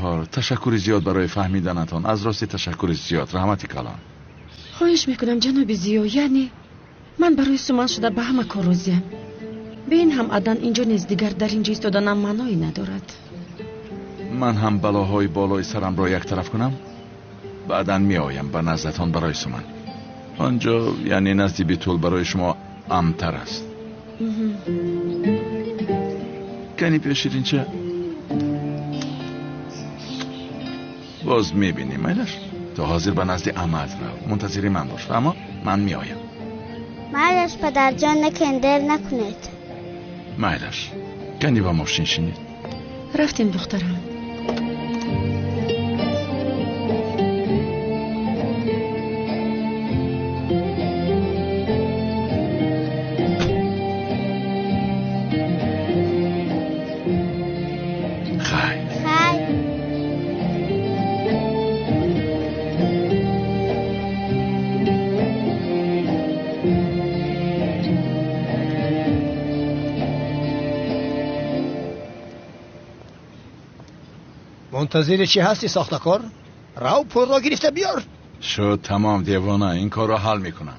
Баҳор, ташаккури зиёд барои фаҳмиданатон. Аз рости ташаккури зиёд. Раҳмати калон. Хоҳиш мекунам, ҷаноби Зиё, яъне ман барои суман шуда ба ҳама кор розиям. Бе ин ҳам Адан инҷо нест, дигар дар инҷо истоданам маъное надорад. Ман ҳам балоҳои болои сарамро як тараф кунам, баъдан меоям ба наздатон барои суман. Он ҷо яъне назди Битул барои шумо амнтар аст. Кани биё, ширинча, боз мебинем, майлаш? То ҳозир ба назди амаат рав, мунтазири ман бош, фаҳмо? Ман меоям. Майлаш, падарҷон, некен, дер накунед. Майлаш, кани ба мошин шинед. Рафтем, духтарам. Хайр. Хайр. Мунтазири чӣ ҳасти, сохтакор? Рав, пулро гирифта биёр. Шуд тамом, девона, ин корро ҳал мекунам.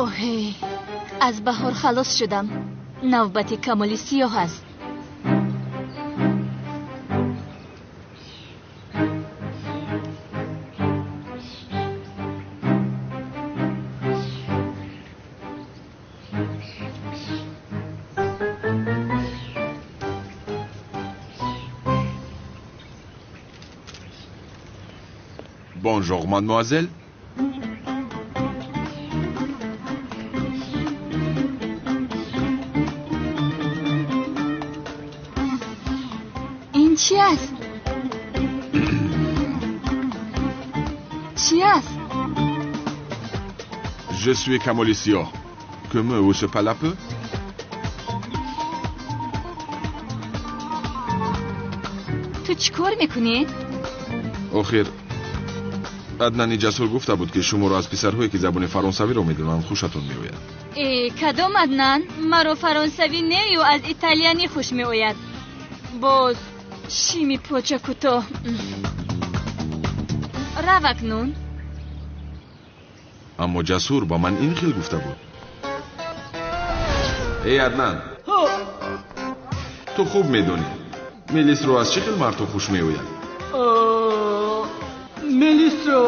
Оҳе, аз Баҳор халос шудам. Навбати Камоли Сиёҳ аст. Bonjour, mademoiselle. Ин чӣ аст? Чӣ аст? Je suis Kamoli Sio. Que me ou se palape? Ту чӣ кор мекунӣ? Охир, Аднани Ҷасур гуфта буд, ки шуморо аз писарҳое, ки забони фаронсавиро медонанд, хушатон меояд. Э, кадом Аднан? Маро фаронсавӣ нею аз италиянӣ хуш меояд. Боз шими поча кӯтоҳ. Рав акнун. Аммо Ҷасур ба ман ин хел гуфта буд. Эй Аднан, ту хуб медонӣ, Мелисро аз чӣ хел мардҳо хуш меояд? Мелисро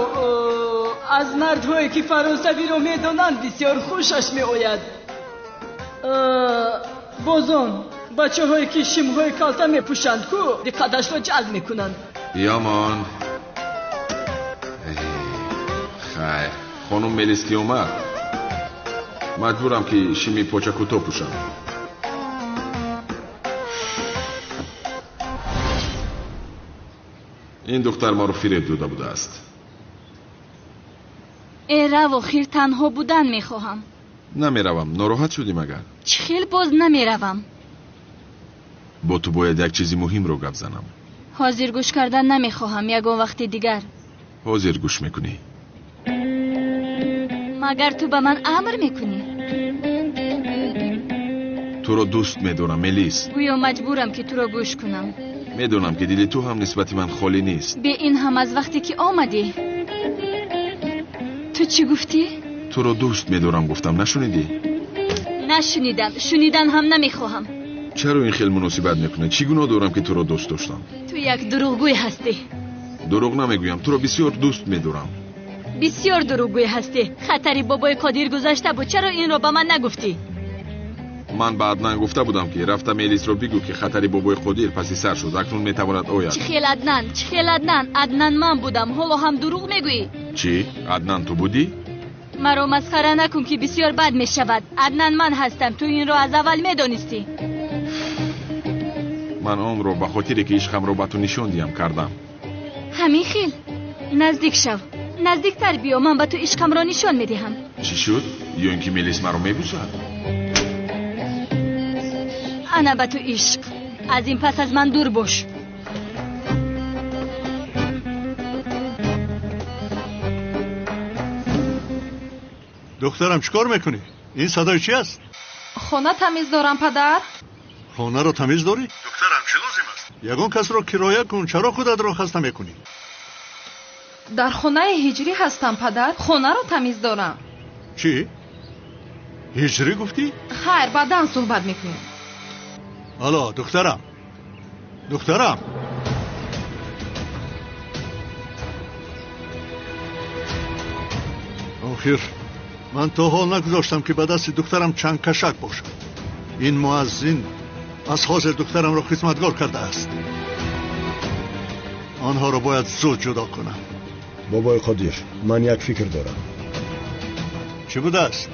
аз мардҳое, ки фаронсавиро медонанд, бисёр хушаш меояд. Боз он бачаҳое, ки шимҳои калта мепӯшанд, ку диққаташро ҷалб мекунанд. Биёмон. Хайр, хонум Мелис ки омад, маҷбурам, ки шими поча кӯтоҳ пӯшам. Ин духтар маро фиреб дода будааст. Э, рав, охир танҳо будан мехоҳам. Намеравам, нороҳат шудӣ магар? Чӣ хел боз намеравам? Бо ту бояд як чизи муҳимро гап занам. Ҳозир гӯш кардан намехоҳам, ягон вақти дигар. Ҳозир гӯш мекунӣ. Магар ту ба ман амр мекунӣ? Туро дӯст медорам, Мелис. Гӯё маҷбурам, ки туро гӯш кунам. Медонам, ки дили ту ҳам нисбати ман холӣ нест. Бе ин ҳам аз вақте ки омадӣ. Ту чӣ гуфтӣ? Туро дӯст медорам гуфтам, нашунидӣ? Нашунидам, шунидан ҳам намехоҳам. Чаро ин хел муносибат мекунӣ? Чӣ гуноҳ дорам, ки туро дӯст доштам? Ту як дурӯғгӯй ҳастӣ. Дурӯғ намегӯям, туро бисёр дӯст медорам. Бисёр дурӯғгӯй ҳастӣ. Хатари бобои Қодир гузашта буд, чаро инро ба ман нагуфтӣ? Ман ба Аднан гуфта будам, ки рафта Мелисро бигӯ, ки хатари бобои Қодир паси сар шуд, акнун метавонад ояд. Чӣ хел Аднан? Чӣ хел Аднан? Аднан ман будам, ҳоло ҳам дурӯғ мегӯӣ? Чӣ? Аднан ту будӣ? Маро масхара накун, ки бисёр бад мешавад. Аднан ман ҳастам, ту инро аз аввал медонистӣ. Ман онро ба хотире, ки ишқамро ба ту нишон диҳам, кардам. Ҳамин хел? Наздик шав, наздиктар биё, ман ба ту ишқамро нишон медиҳам. Чӣ шуд? Ё ин ки Мелис маро мебусад? Ана ба ту ишқ. Аз ин пас аз ман дур бош. Духтарам, чӣ кор мекунӣ? Ин садои чӣ аст? Хона тамиз дорам, падар. Хонаро тамиз дорӣ? Духтарам, чӣ лозим аст? Ягон касро кироя кун, чаро худатро хаста мекунӣ? Дар хонаи ҳиҷрӣ ҳастам, падар. Хонаро тамиз дорам. Чӣ? Ҳиҷрӣ гуфтӣ? Хайр, баъдан суҳбат мекунем. Алло, духтарам. Духтарам. Охир, ман то ҳол нагузоштам ки ба дасти духтарам чанд кашак бошад. Ин муаззин аз ҳозир духтарамро хизматгор кардааст. Онҳоро бояд зуд ҷудо кунам. Бобои Қодир, ман як фикр дорам. Чӣ будааст?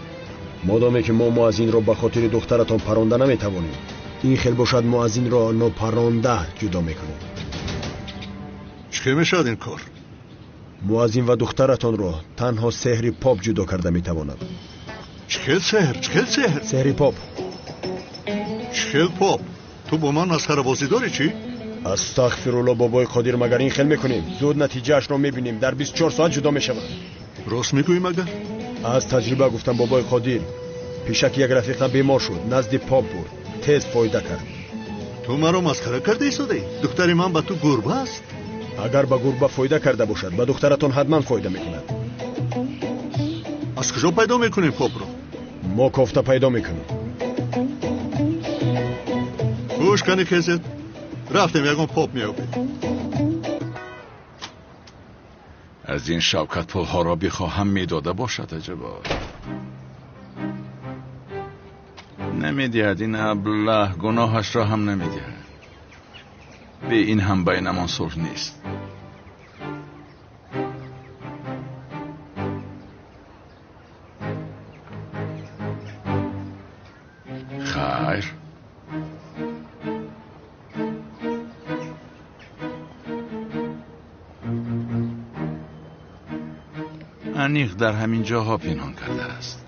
Модоме ки мо муаззинро ба хотири духтаратон паронда наметавонем, ин хел бошад муаззинро нопаронда ҷудо мекунем. Чӣ хел мешавад ин кор? Муаззин ва духтаратонро танҳо сеҳри поп ҷудо карда метавонад. Чӣ хел сеҳр? Чӣ хел сеҳр? Сеҳри поп. Чӣ хел поп? Ту бо ман масхарабозӣ дорӣ чӣ? Астағфирулло, бобои Қодир, магар ин хел мекунем? Зуд натиҷаашро мебинем, дар 24 соат ҷудо мешавад. Рост мегӯӣ магар? Аз таҷриба гуфтам, бобои Қодир. Пешаки як рафиқам бемор шуд, назди поп бурд, тез фоида кард. Ту маро масхара карда истодаӣ? Духтари ман ба ту гурба аст? Агар ба гурба фоида карда бошад, ба духтаратон ҳатман фоида мекунад. Аз куҷо пайдо мекунем попро? Мо кофта пайдо мекунем. Гӯш кани хезед, рафтем ягон поп меёбем. Аз ин Шавкат пулҳоро бихоҳам медода бошад, аҷабо. Намедиҳад ин аблаҳ, гуноҳашро ҳам намедиҳад. Бе ин ҳам байнамон сулҳ нест. Хайр. Аниқ дар ҳамин ҷоҳо пинҳон кардааст.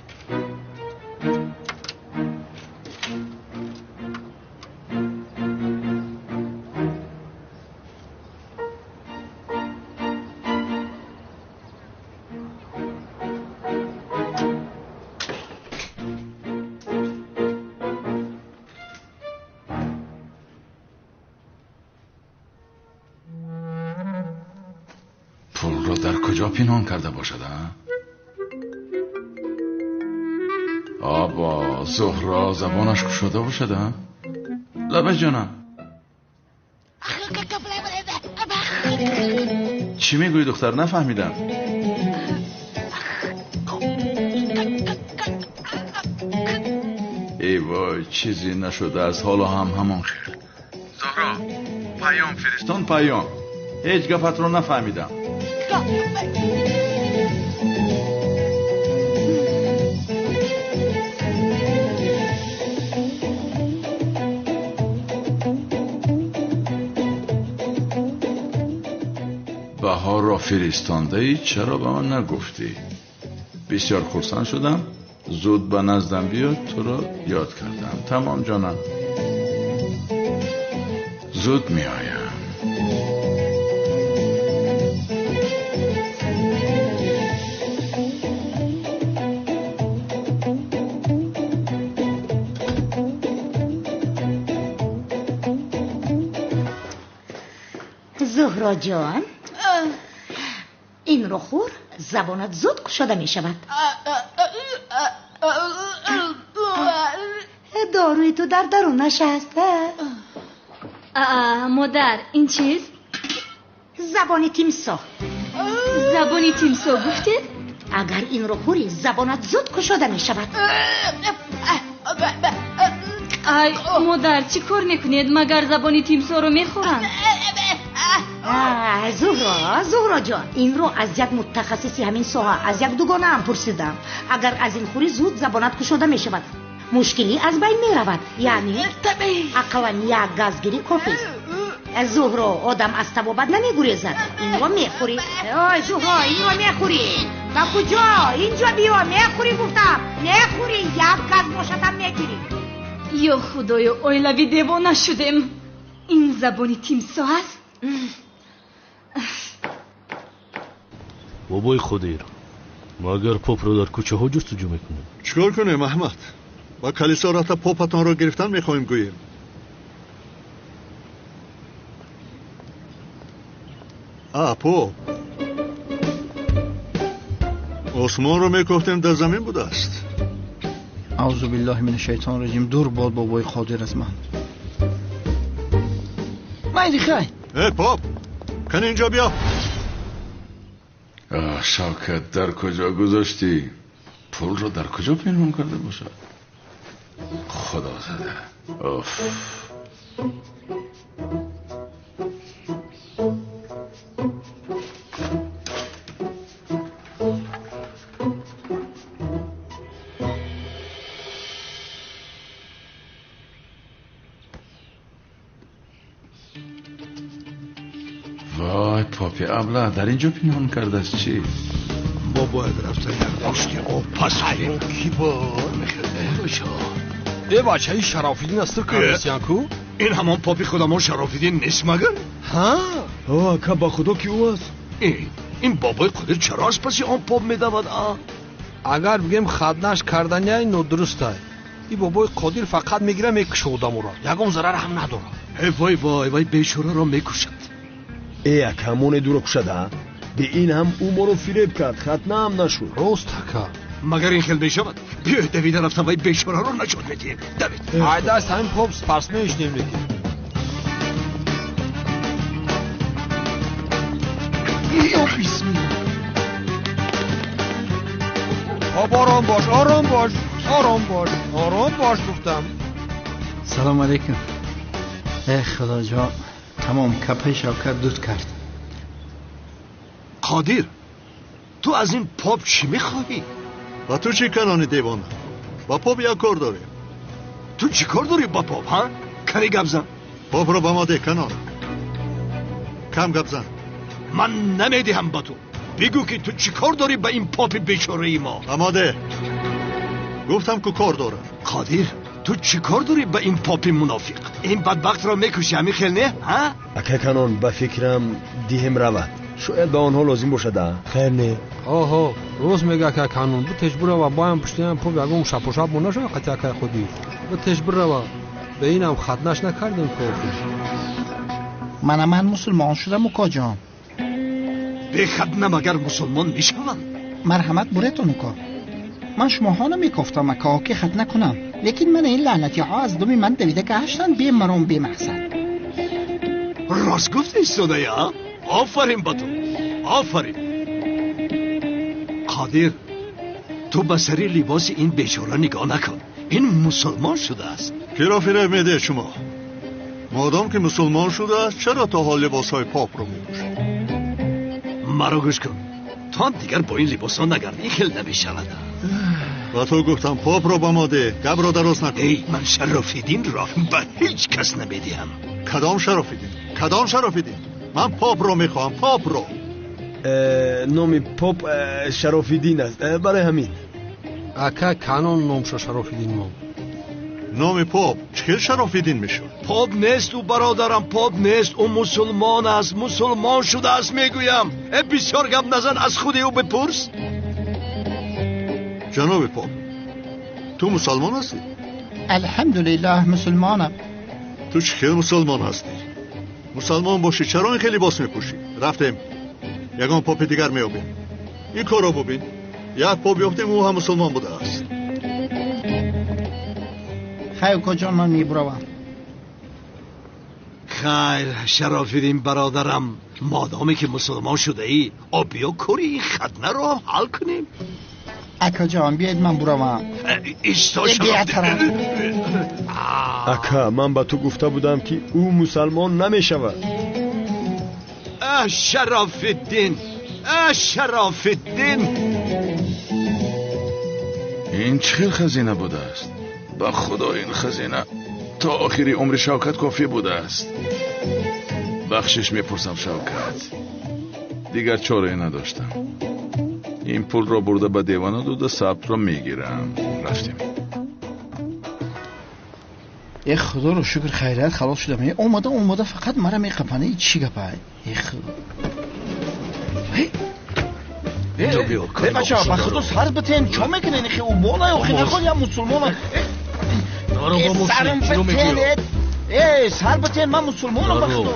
Пулро дар куҷо пинҳон карда бошад, а? Обо, Зуҳро забонаш кушода бошад, а? Лаба ҷонам. Чӣ мегӯӣ, духтар? Нафаҳмидам. Эй вой, чизе нашудааст, ҳоло ҳам ҳамон хел. Зуҳро, паём фиристон, паём. Ҳеҷ гапатро нафаҳмидам. Баҳорро фиристондаӣ, чаро ба ман нагуфтӣ? Бисёр хурсанд шудам. Зуд ба наздам биё, туро ёд кардам. Тамом ҷонам, зуд меоям. Зуҳро ҷон, инро хӯр, забонат зуд кушода мешавад. Доруи ту дар дарунаш аст. Модар, ин чист? Забони тимсоҳ. Забони тимсоҳ гуфтед? Агар инро хӯрӣ, забонат зуд кушода мешавад. Ай, модар, чӣ кор мекунед? Магар забони тимсоҳро мехӯранд? Зуҳро, Зуҳро ҷон, инро аз як мутахассиси ҳамин соҳа, аз як дугонаам пурсидам. Агар аз ин хӯрӣ, зуд забонат кушода мешавад. Мушкилӣ аз байн меравад. Яъне ақаллан як газгирӣ кофист. Зуҳро, одам аз табобат намегурезад. Инро мехӯрӣ. Ой, Зуҳро, инро мехӯрӣ. Ба куҷо? Инҷо биё, мехӯрӣ гуфтам. Мехӯрӣ, як газ бошадам мегирӣ. Ё худоё, оилавӣ девона шудем. Ин забони тимсоҳ аст? Бобои Қодир, магар попро дар кӯчаҳо ҷустуҷӯ мекунем? Чӣ кор кунем, Аҳмад? Ба калисо рафта попатонро гирифтан мехоҳем гӯем. А, поп. Осмонро мекофтем, дар замин будааст. Аузу биллаҳи мин шайтон раҷим. Дур бод бобои Қодир аз ман. Майли хай. Э, поп, кани инҷо биё. Оҳ, Шавкат, дар куҷо гузоштӣ? Пулро дар куҷо пинҳон карда бошад? Худо зада. Уф. Вой, попи абла дар инҷо пинҳон кардааст чӣ? Мо бояд рафта як мушти об пас кунем. Ки бор мехӯрд? Э, бачаи Шарофиддин аст, кардасиян ку? Ин ҳамон попи худамон Шарофиддин нест магар? Ҳа? О, ака, ба худо ки ӯ аст. Ин бобои Қодир чаро аз паси он поп медавад, а? Агар бигем хатнаш карданяй нодурустай. Ин бобои Қодир фақат мегира мекуша одаморо. Ягон зарар ҳам надорад. Э, вой вой, вай бечораро мекушад. Э, ака, моне дуро кушад, а? Бе ин ҳам ӯ моро фиреб кард, хатна ҳам нашуд. Рост, ака. Магар ин хел мешавад? Биёед давида рафта вай бечораро наҷот медиҳем. Давид. Айдаст ҳамин поп спортсмен шудем лекин. Ё бисмилла. Поп, ором бош, ором бош, ором бош, ором бош гуфтам. Салом алейкум. Э, худоҷон, тамом капаи Шавкат дуд кард. Қодир, ту аз ин поп чӣ мехоҳӣ? Ба ту чӣ, канони девона? Ба поп як кор дорем. Ту чӣ кор дорӣ ба поп, ҳа? Кани гап зан. Попро ба мо деҳ, канон. Кам гап зан. Ман намедиҳам ба ту. Бигӯ ки ту чӣ кор дорӣ ба ин попи бечораи мо? Ба мо деҳ. Гуфтам ку кор дорам. Қодир, ту чӣ кор дорӣ ба ин попи мунофиқ? Ин бадбахтро мекушӣ, ҳамин хел не, ҳа? Ака канон, ба фикрам диҳем равад. Шояд ба онҳо лозим бошад, а? Хайр не. Оҳо, рост мега ака канон. Битеш бирава, боям пуштиам поп ягон шапошап мо нашава қати акай Қодир. Битеш бирава. Ба инам хатнаш накардем ку охир. Мана ман мусулмон шудам, укоҷон. Бехатна магар мусулмон мешаванд? Марҳамат буретон, уко. Ман шумоҳо намекофтам, ака, ки хатна кунам. Лекин мана ин лаънатиҳо аз думи ман давида гаштанд бемаром бемақсад. Рост гуфти, истодаи, а? Офарин ба ту, офарин. Қодир, ту ба сари либоси ин бечора нигоҳ накун. Ин мусулмон шудааст. Киро фиреб медиҳед шумо? Модом ки мусулмон шудааст, чаро то ҳол либосҳои попро мепӯшад? Маро гӯш кун. Ту ҳам дигар бо ин либосҳо нагард, ин хел намешавад. Ба ту гуфтам попро ба мо деҳ, гапро дароз накун. Эй, ман Шарофиддинро ба ҳеҷ кас намедиҳам. Кадом Шарофиддин? Кадом Шарофиддин? Ман попро мехоҳам, попро. Номи поп Шарофиддин аст, барои ҳамин. Ака канон номша Шарофиддин мон. Номи поп чӣ хел Шарофиддин мешавад? Поп нест ӯ, бародарам, поп нест. Ӯ мусулмон аст, мусулмон шудааст мегӯям. Э, бисёр гап назан, аз худи ӯ бипурс. Ҷаноби поп, ту мусалмон ҳастӣ? Алҳамдулиллаҳ, мусулмонам. Ту чӣ хел мусулмон ҳастӣ? Мусалмон бошӣ, чаро ин хел либос мепӯшӣ? Рафтем, ягон попи дигар меёбем. Ин корро бубин. Як поп ёфтем, ӯ ҳам мусулмон будааст. Хай, укоҷон, ман мебуравам. Хайр, Шарофиддин бародарам, модоме ки мусулмон шудаӣ, о биё кори ин хатнаро ҳам ҳал кунем. Акаҷон, биёед ман буравам. Исто, Шарофиддин. Ака, ман ба ту гуфта будам ки ӯ мусалмон намешавад. А, Шарофиддин, а, Шарофиддин. Ин чӣ хел хазина будааст? Ба худо ин хазина то охири умри Шавкат кофӣ будааст. Бахшиш мепурсам, Шавкат. Дигар чорае надоштам. Ин пулро бурда ба девона дода сабтро мегирам. Рафтем. Э, худоро шукр, хайрият халос шудам. Э, омада омада фақат мара меқапана. И чӣ гапа? Э, худо. Инҷо биё. Э, бача, ба худо сар битен, чо мекунен? Хе, ӯ болай, охи наход я мусулмона. Сарам битенед. Эй, сар битен, ман мусулмонам ба худо.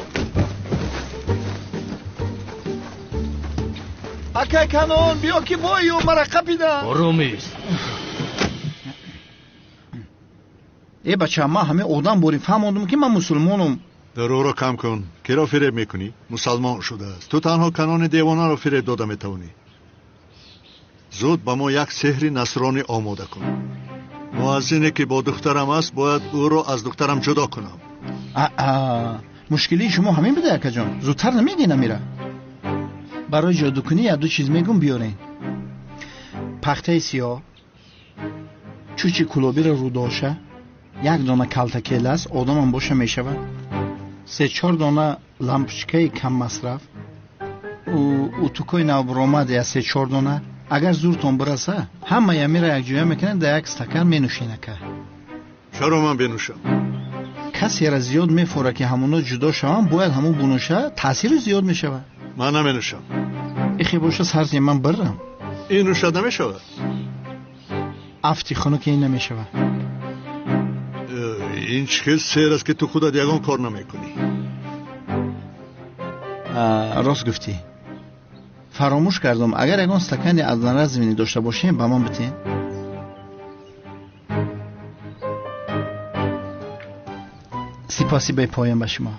Акай Канон, биё ки бою мара қапида. Оромист. Э бача, ман ҳамин одам бори фаҳмондум ки ман мусулмонам. Дароро кам кун. Киро фиреб мекунӣ? Мусалмон шудааст. Ту танҳо Канони девонаро фиреб дода метавонӣ. Зуд ба мо як сеҳри насронӣ омода кун. Муаззине ки бо духтарам аст, бояд ӯро аз духтарам ҷудо кунам. Аа, мушкилии шумо ҳамин буда, акаҷон. Зудтар намегӣ намира. Барои ҷодукунӣ як ду чиз мегум, биёрен. Пахтаи сиёҳ, чӯчи кулобиро рӯдоша, як дона калтакелас, одамам боша мешавад, се-чор дона лампочкаи каммасраф, утукои навбуромад я се-чор дона. Агар зуртон бираса, ҳама ямира якҷоя мекунед, дар як стакан менӯшен, ака. Чаро ман бинӯшам? Касера зиёд мефора ки ҳамоно ҷудо шаванд, бояд ҳамон бунӯша, таъсиру зиёд мешавад. Ман наменӯшам. Ихе боша сарзи ман бирам. Ин нӯшад намешавад? Афти хунук ин намешавад. Ин чӣ хел сер аст ки ту худат ягон кор намекунӣ? Рост гуфтӣ. Фаромӯш кардам, агар ягон стакани аз наразминӣ дошта бошем, ба ман битен. Сипоси бепоён ба шумо.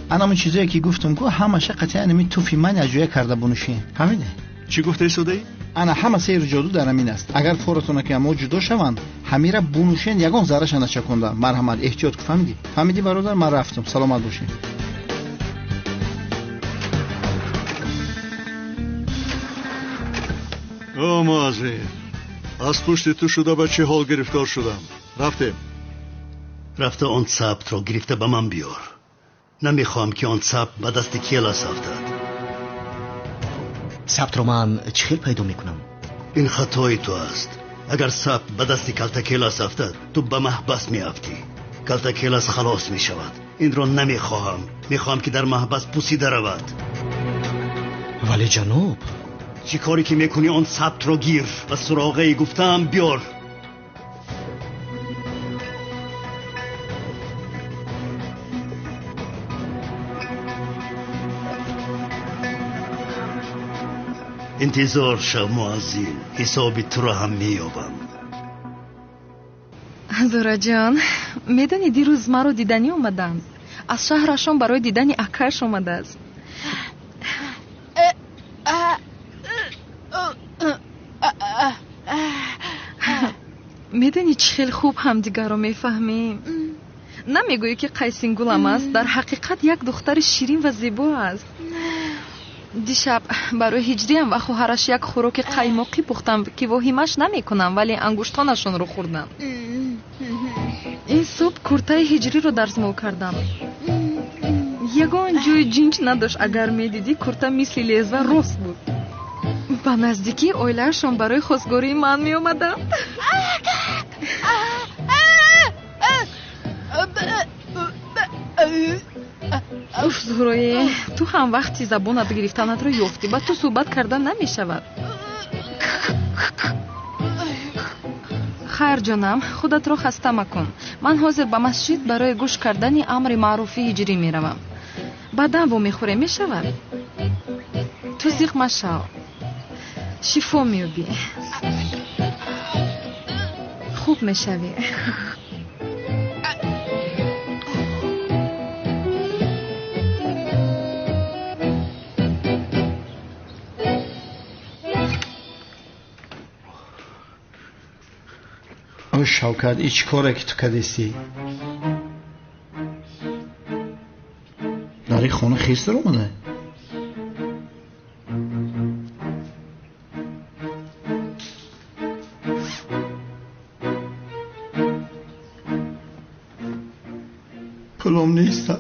Анамон чизое ки гуфтам ку, ҳамаша қатъиян ами туфи ман якҷоя карда бунӯшем. Фаҳмидӣ? Чӣ гуфтаи содаӣ? Ана ҳама сеҳру ҷоду дар ҳамин аст. Агар форатона ки мо ҷудо шаванд, ҳамира бунӯшен, ягон зарраша начаконда. Марҳамат, эҳтиёт ку, фаҳмидӣ? Фаҳмидӣ бародар, ман рафтам. Саломат бошед. О, муаззин, аз пушти ту шуда ба чӣ ҳол гирифтор шудам. Рафтем. Рафта он сабтро гирифта ба ман биёр. Намехоҳам ки он сабт ба дасти Келас афтад. Сабтро ман чӣ хел пайдо мекунам? Ин хатои ту аст. Агар сабт ба дасти Калтакелас афтад, ту ба маҳбас меафтӣ. Калтакелас халос мешавад. Инро намехоҳам. Мехоҳам ки дар маҳбас пусида равад. Вале ҷаноб, чӣ коре ки мекунӣ, он сабтро гир ва суроғаи гуфтаам биёр. Интизор шав, муаззин, ҳисоби туро ҳам меёбам. Зураҷон, медонӣ дирӯз маро диданӣ омаданд. Аз шаҳрашон барои дидани акаш омадааст. Медонӣ чӣ хел хуб ҳамдигарро мефаҳмем? Намегӯӣ ки Қайсингулам аст, дар ҳақиқат як духтари ширин ва зебо аст. Дишаб барои ҳиҷриям ва хоҳараш як хӯроки қаймоқӣ пухтам ки воҳимаш намекунам, вале ангуштонашонро хӯрдам. Ин субҳ куртаи ҳиҷриро дарзмол кардам. Ягон ҷои ҷинҷ надошт, агар медидӣ курта мисли лезва рост буд. Ба наздикии оилаашон барои хостгории ман меомаданд. Уф, Зуҳрое, ту ҳам вақти забонат гирифтанатро ёфтӣ, ба ту суҳбат кардан намешавад. Хайр, ҷонам, худатро хаста макун. Ман ҳозир ба масҷид барои гӯш кардани амри маъруфи ҳиҷрӣ меравам. Баъдан вомехӯрем, мешавад? Ту зиқ машав, шифо меёбӣ, хуб мешавӣ. О Шавкат, и чӣ коре ки ту кардистӣ? Дар ин хона хирс даромада? Пулом неста.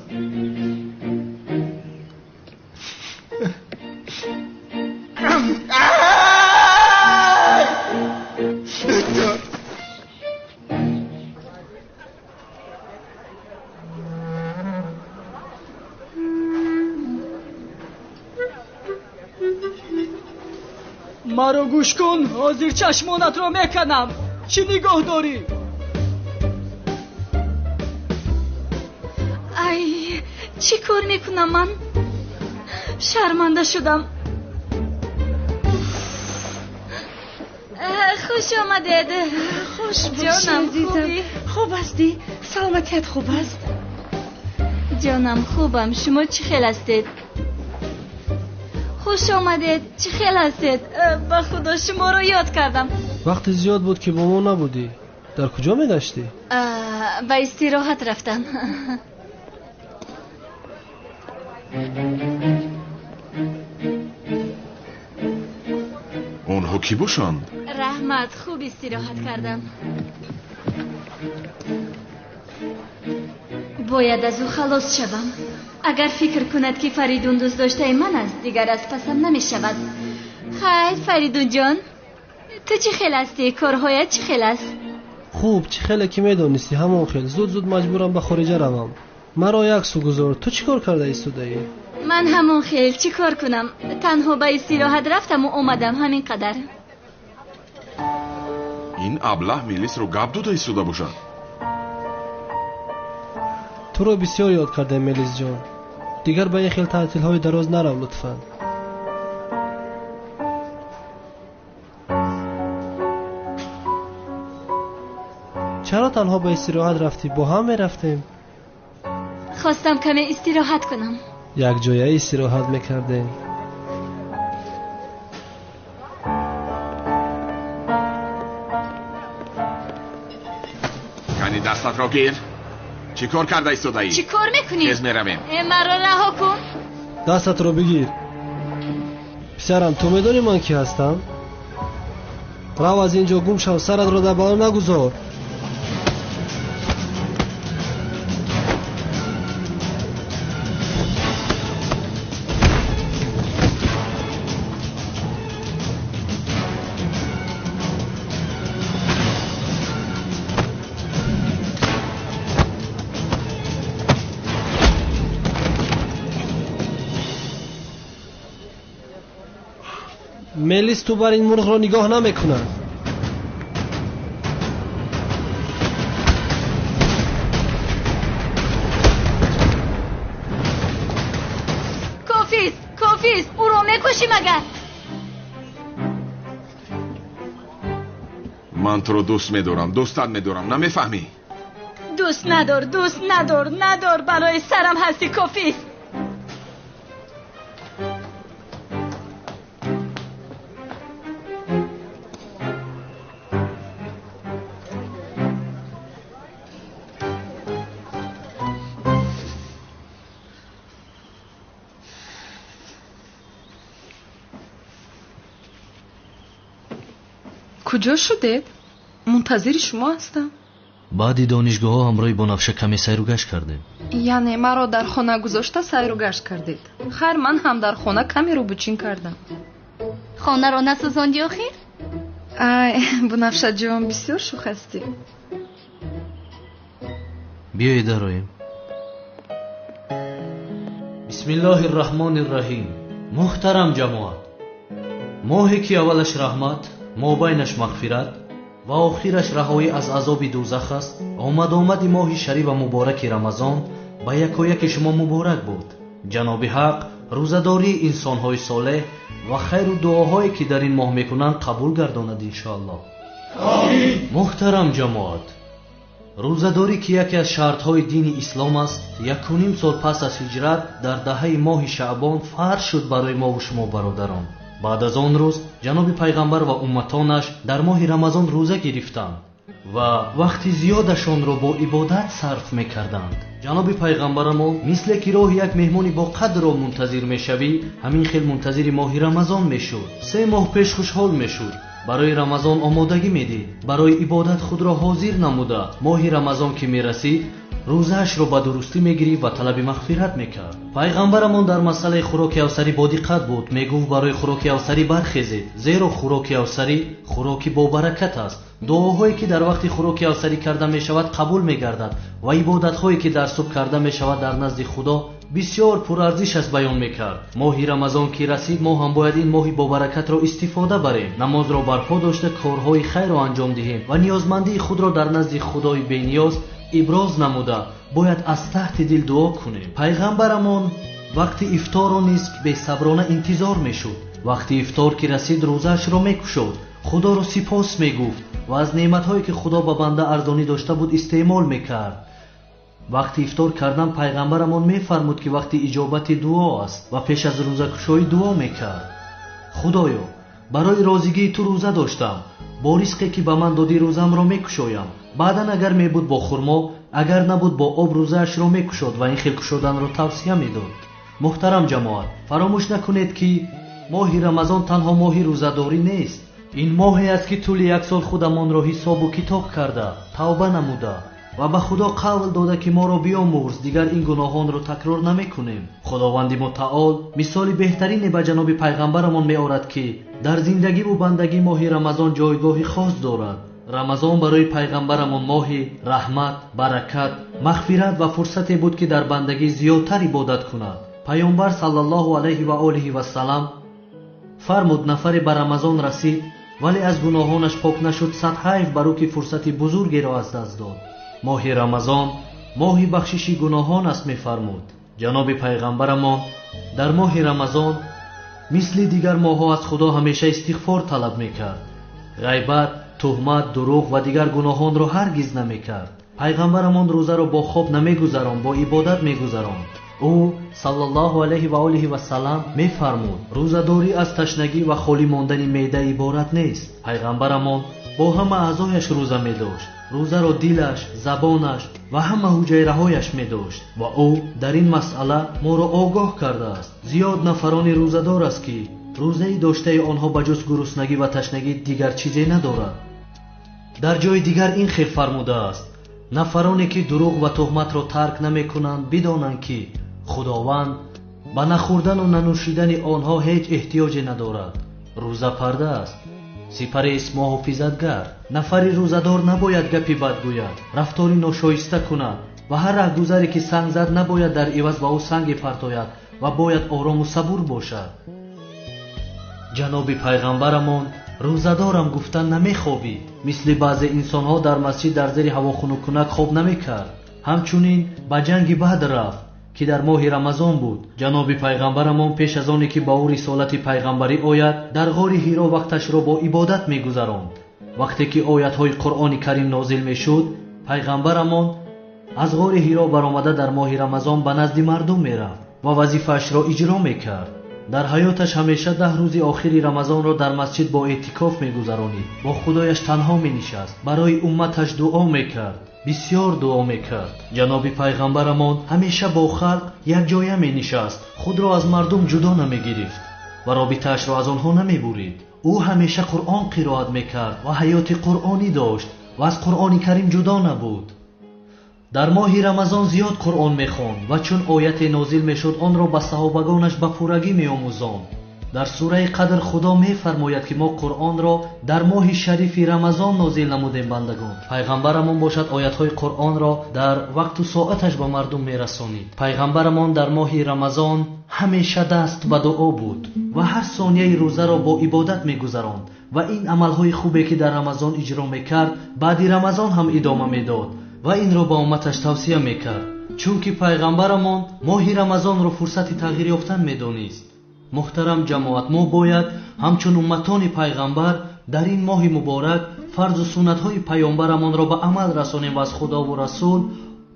Маро гӯш кун, ҳозир чашмонатро меканам. Чӣ нигоҳ дорӣ? Ай, чӣ кор мекунам ман? Шарманда шудам. Хуш омадед. Хуш ҷонам, хубӣ? Хуб ҳастӣ? Саломатият хуб аст? Ҷонам, хубам. Шумо чӣ хел ҳастед? Хуш омадед. Чӣ хел ҳастед? Ба худо шуморо ёд кардам. Вақти зиёд буд ки бо мо набудӣ. Дар куҷо мегаштӣ? Ба истироҳат рафтам. Онҳо кӣ бошанд? Раҳмат, хуб истироҳат кардам. Бояд аз ӯ халос шавам. Агар фикр кунад ки Фаридун дӯстдоштаи ман аст, дигар аз пасам намешавад. Хайр, Фаридунҷон, ту чӣ хел ҳастӣ? Корҳоят чӣ хел аст? Хуб, чӣ хеле ки медонистӣ, ҳамон хел. Зуд-зуд маҷбурам ба хориҷа равам. Маро як су гузор. Ту чӣ кор карда истодаӣ? Ман ҳамон хел, чӣ кор кунам? Танҳо ба истироҳат рафтаму омадам, ҳамин қадар. Ин аблаҳ Мелисро гап дода истода бошад. Туро бисёр ёд кардем, Мелисҷон. Дигар ба ин хел таътилҳои дароз нарав, лутфан. Чаро танҳо ба истироҳат рафтӣ? Бо ҳам мерафтем. Хостам каме истироҳат кунам. Якҷоя истироҳат мекардем. Кани дастатро гир. Чӣ кор карда истодаӣ? Чӣ кор мекунӣ? Тез меравем. Маро раҳо кун. Дастатро бигир. Писарам, ту медонӣ ман кӣ ҳастам? Рав аз ин ҷо гум шав, саратро дар бало нагузор. Мелис ту бар ин мурғро нигоҳ намекунад. Кофист, кофист, ӯро мекушӣ магар? Ман туро дӯст медорам, дӯстат медорам, намефаҳмӣ? Дӯст надор, дӯст надор, надор, барои сарам ҳастӣ, кофист. Куҷо шудед? Мунтазири шумо ҳастам. Баъди донишгоҳҳо ҳамроҳи Бонафша каме сайру гашт кардем. Яъне маро дар хона гузошта сайру гашт кардед. Хайр, ман ҳам дар хона каме рӯбучин кардам. Хонаро насӯзондӣ охир? Ай, Бунафшаҷон, бисёр шӯх ҳастӣ. Биёед дароем. Бисмиллоҳи рраҳмони рраҳим. Муҳтарам ҷамоат, моҳе ки аввалаш раҳмат, мобайнаш мағфират ва охираш раҳоӣ аз азоби дӯзах аст, омад-омади моҳи шариф ва мубораки Рамазон ба якояки шумо муборак буд. Ҷаноби ҳақ рӯзадории инсонҳои солеҳ ва хайру дуоҳое ки дар ин моҳ мекунанд қабул гардонад иншоаллоҳ. Омин. Муҳтарам ҷамоат, рӯзадорӣ ки яке аз шартҳои дини ислом аст, 1.5 сол пас аз ҳиҷрат дар даҳаи моҳи шаъбон фарз шуд барои мову шумо бародарон. Баъд аз он рӯз ҷаноби пайғамбар ва умматонаш дар моҳи Рамазон рӯза гирифтанд ва вақти зиёдашонро бо ибодат сарф мекарданд. Ҷаноби пайғамбарамон мисле ки роҳи як меҳмони бо қадрро мунтазир мешавӣ, ҳамин хел мунтазири моҳи Рамазон мешуд. 3 моҳ пеш хушҳол мешуд, барои Рамазон омодагӣ медид, барои ибодат худро ҳозир намуда. Моҳи Рамазон ки мерасид, рӯзаашро ба дурустӣ мегирифт ва талаби мағфират мекард. Пайғамбарамон дар масъалаи хӯроки авсарӣ бодиққат буд. Мегуфт барои хӯроки авсарӣ бархезед, зеро хӯроки авсарӣ хӯроки бобаракат аст. Дуоҳое ки дар вақти хӯроки авсарӣ карда мешавад қабул мегардад ва ибодатҳое ки дар субҳ карда мешавад дар назди Худо бисёр пурарзиш аст баён мекард. Моҳи Рамазон ки расид, мо ҳам бояд ин моҳи бобаракатро истифода барем, намозро барпо дошта корҳои хайрро анҷом диҳем ва ниёзмандии худро дар назди Худои бениёз иброз намуда бояд аз таҳти дил дуо кунем. Пайғамбарамон вақти ифторро низ бесаброна интизор мешуд. Вақти ифтор ки расид, рӯзаашро мекушод, Худоро сипос мегуфт ва аз неъматҳое ки Худо ба банда арзонӣ дошта буд истеъмол мекард. Вақти ифтор кардан пайғамбарамон мефармуд ки вақти иҷобати дуо аст ва пеш аз рӯзакушоӣ дуо мекард. Худоё, барои розигии ту рӯза доштам, бо ризқе ки ба ман додӣ рӯзамро мекушоям. Баъдан агар мебуд бо хурмо, агар набуд бо об рӯзаашро мекушод ва ин хел кушоданро тавсия медод. Муҳтарам ҷамоат, фаромӯш накунед ки моҳи Рамазон танҳо моҳи рӯзадорӣ нест. Ин моҳе аст ки тӯли як сол худамонро ҳисобу китоб карда, тавба намуда ва ба Худо қавл дода ки моро биомӯрз, дигар ин гуноҳонро такрор намекунем. Худованди мутаол мисоли беҳтарине ба ҷаноби пайғамбарамон меорад ки дар зиндагиву бандагӣ моҳи Рамазон ҷойгоҳи хос дорад. Рамазон барои пайғамбарамон моҳи раҳмат, баракат, мағфират ва фурсате буд ки дар бандагӣ зиёдтар ибодат кунад. Пайғамбар саллаллоҳу алайҳи ва олиҳи вассалам фармуд: нафаре ба Рамазон расид, вале аз гуноҳонаш пок нашуд, сад ҳайф бар ӯ ки фурсати бузургеро аз даст дод. Моҳи Рамазон моҳи бахшиши гуноҳон аст, мефармуд. Ҷаноби пайғамбарамон дар моҳи Рамазон мисли дигар моҳҳо аз Худо ҳамеша истиғфор талаб мекард. Ғайбат, туҳмат, дурӯғ ва дигар гуноҳонро ҳаргиз намекард. Пайғамбарамон рӯзаро бо хоб намегузаронд, бо ибодат мегузаронд. Ӯ саллаллоҳу алайҳи ва олиҳи вассалам мефармуд: рӯзадорӣ аз ташнагӣ ва холӣ мондани меъда иборат нест. Пайғамбарамон бо ҳама аъзояш рӯза медошт. Рӯзаро дилаш, забонаш ва ҳама ҳуҷайраҳояш медошт ва ӯ дар ин масъала моро огоҳ кардааст. Зиёд нафарони рӯзадор аст ки рӯзаи доштаи онҳо ба ҷуз гуруснагӣ ва ташнагӣ дигар чизе надорад. Дар ҷои дигар ин хел фармудааст: нафароне ки дурӯғ ва туҳматро тарк намекунанд, бидонанд ки Худованд ба нахӯрдану нанӯшидани онҳо ҳеҷ эҳтиёҷе надорад. Рӯза парда аст, сипарест муҳофизатгар. Нафари рӯзадор набояд гапи бад гӯяд, рафтори ношоиста кунад ва ҳар раҳгузаре ки санг зад набояд дар иваз ба ӯ санге партояд ва бояд орому сабур бошад. Ҷаноби пайғамбарамон рӯзадорам гуфта намехобид. Мисли баъзе инсонҳо дар масҷид дар зери ҳавохунуккунак хоб намекард. Ҳамчунин ба ҷанги Бадр рафт ки дар моҳи Рамазон буд. Ҷаноби пайғамбарамон пеш аз оне ки ба ӯ рисолати пайғамбарӣ ояд, дар ғори Ҳиро вақташро бо ибодат мегузаронд. Вақте ки оятҳои Қуръони Карим нозил мешуд, пайғамбарамон аз ғори Ҳиро баромада дар моҳи Рамазон ба назди мардум мерафт ва вазифаашро иҷро мекард. Дар ҳаёташ ҳамеша 10 рӯзи охири Рамазонро дар масҷид бо эътикоф мегузаронид, бо Худояш танҳо менишаст, барои умматаш дуо мекард, бисёр дуо мекард. Ҷаноби пайғамбарамон ҳамеша бо халқ якҷоя менишаст, худро аз мардум ҷудо намегирифт ва робитаашро аз онҳо намебурид. Ӯ ҳамеша Қуръон қироат мекард ва ҳаёти қуръонӣ дошт ва аз Қуръони Карим ҷудо набуд. Дар моҳи Рамазон зиёд Қуръон мехонд ва чун ояте нозил мешуд, онро ба саҳобагонаш ба пуррагӣ меомӯзонд. Дар сураи Қадр Худо мефармояд ки мо Қуръонро дар моҳи шарифи Рамазон нозил намудем бандагон. Пайғамбарамон бошад оятҳои Қуръонро дар вақту соаташ ба мардум мерасонид. Пайғамбарамон дар моҳи Рамазон ҳамеша даст ба дуо буд ва ҳар сонияи рӯзаро бо ибодат мегузаронд ва ин амалҳои хубе ки дар Рамазон иҷро мекард, баъди Рамазон ҳам идома медод ва инро ба умматаш тавсия мекард, чунки пайғамбарамон моҳи Рамазонро фурсати тағйир ёфтан медонист. Муҳтарам ҷамоат, мо бояд ҳамчун умматони пайғамбар дар ин моҳи муборак фарзу суннатҳои паёмбарамонро ба амал расонем ва аз Худову Расул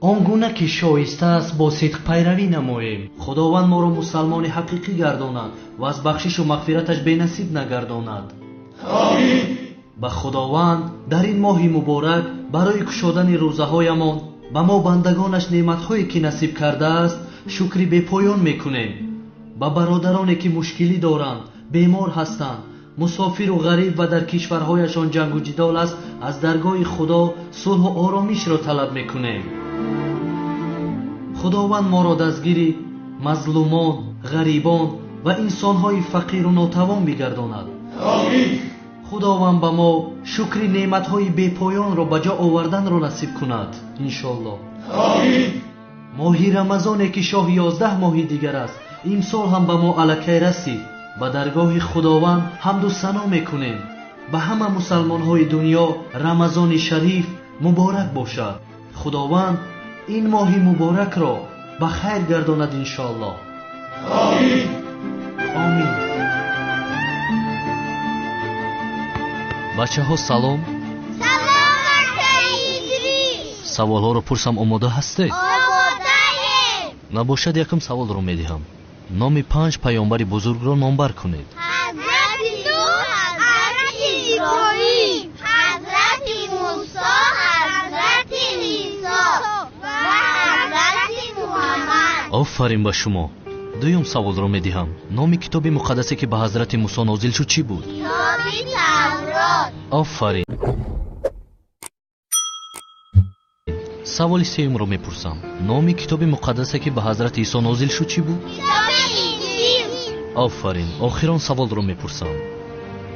он гуна ки шоиста аст бо сидқ пайравӣ намоем. Худованд моро мусалмони ҳақиқӣ гардонад ва аз бахшишу мағфираташ бенасиб нагардонад. Омин. Ба Худованд дар ин моҳи муборак барои кушодани рӯзаҳоямон ба мо бандагонаш неъматҳое ки насиб кардааст шукри бепоён мекунем. Ба бародароне ки мушкилӣ доранд, бемор ҳастанд, мусофиру ғариб ва дар кишварҳояшон ҷангу ҷидол аст, аз даргоҳи Худо сулҳу оромишро талаб мекунем. Худованд моро дастгири мазлумон, ғарибон ва инсонҳои фақиру нотавон бигардонад. Омин. Худованд ба мо шукри неъматҳои бепоёнро ба ҷо оварданро насиб кунад, иншоаллоҳ. Омин. Моҳи Рамазоне ки шоҳи 11 моҳи дигар аст, имсол ҳам ба мо аллакай расид. Ба даргоҳи Худованд ҳамду сано мекунем. Ба ҳама мусалмонҳои дунё Рамазони шариф муборак бошад. Худованд ин моҳи муборакро ба хайр гардонад иншоаллоҳ. Омин. Омин. Бачаҳо салом. Салом акаи Идрис. Саволҳоро пурсам, омода ҳастед? Омодаем. Набошад, якум саволро медиҳам. Номи 5 паёмбари бузургро номбар кунед. Ҳазрати Нуҳ, Ҳазрати Иброҳим, Ҳазрати Мусо, Ҳазрати Исо ва Ҳазрати Муҳаммад. Офарин ба шумо. Дуюм саволро медиҳам. Номи китоби муқаддасе ки ба Ҳазрати Мусо нозил шуд чӣ буд? Китоби Таврот. Офарин. Саволи сеюмро мепурсам. Номи китоби муқаддасе ки ба Ҳазрати Исо нозил шуд чӣ буд? Китоби Инҷил. Офарин. Охирон саволро мепурсам.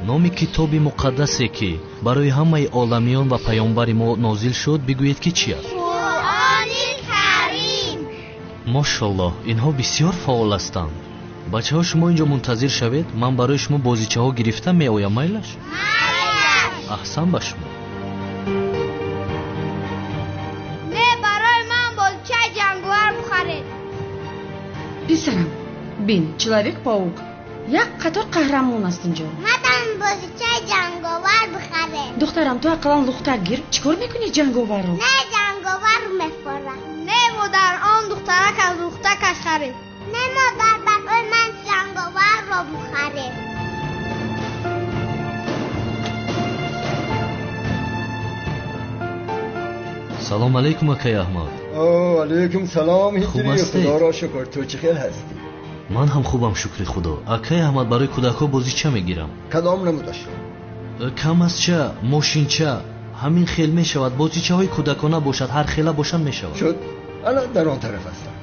Номи китоби муқаддасе ки барои ҳамаи оламиён ва паёмбари мо нозил шуд, бигӯед ки чӣ аст? Қуръони Карим. Мошаллоҳ, инҳо бисёр фаъол ҳастанд. Бачаҳо, шумо инҷо мунтазир шавед, ман барои шумо бозичаҳо гирифта меоям, майлаш? Майлаш. Аҳсан ба шумо. Не, барои ман бозичаи ҷанговар бихаред. Писарам, бин, Человек-паук. Як қатор қаҳрамон аст инҷо. Мадам бозичаи ҷанговар бихаред. Духтарам, ту ақаллан лухтак гир. Чӣ кор мекунӣ ҷанговарро? Не, ҷанговар мефорад. Не, модар, он духтарак аз лухтакаш харид. Не, модар, барои ман ҷанговарро бихаред. Салом алейкум, акай Аҳмад. О, алейкум салом, Хуб Ҳиҷрӣ. ҳастед? Худоро шукр, ту чӣ хел ҳастӣ? Ман ҳам хубам, шукри Худо. Акай Аҳмад, барои кӯдакҳо бозича мегирам. Кадом намудашро? Камазча, мошинча, ҳамин хел мешавад. Бозичаҳои кӯдакона бошад, ҳар хела бошанд мешавад. Шуд, ана дар он тараф ҳастам.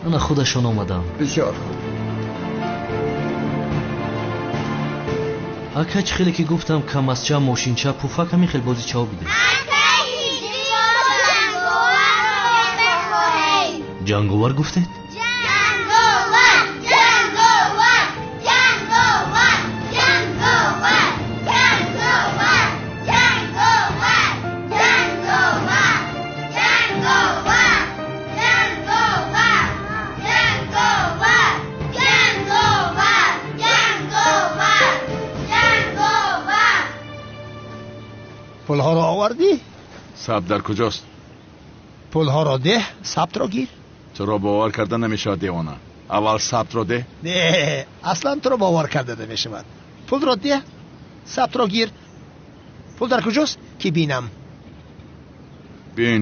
Ана худашон омаданд. Бисёр хуб. Ака, чӣ хеле ки гуфтам, камазча, мошинча, пуфак, ҳамин хел бозичаҳо бидем. Ҷанговар гуфтед? Ҷанговар, ҷанговар, ҷанговар, ҷанговар, ҷанговар, ҷанговар, ҷанговар, ҷанговар, ҷанговар, ҷанговар, ҷанговар, ҷанговар, ҷанговар. Пулҳоро овардӣ? Сабт дар куҷост? Пулҳоро деҳ, сабтро гир. Туро бовар карда намешавад, девона. Аввал сабтро деҳ. Не, аслан туро бовар карда намешавад. Пулро деҳ, сабтро гир. Пул дар куҷост ки бинам? Бин,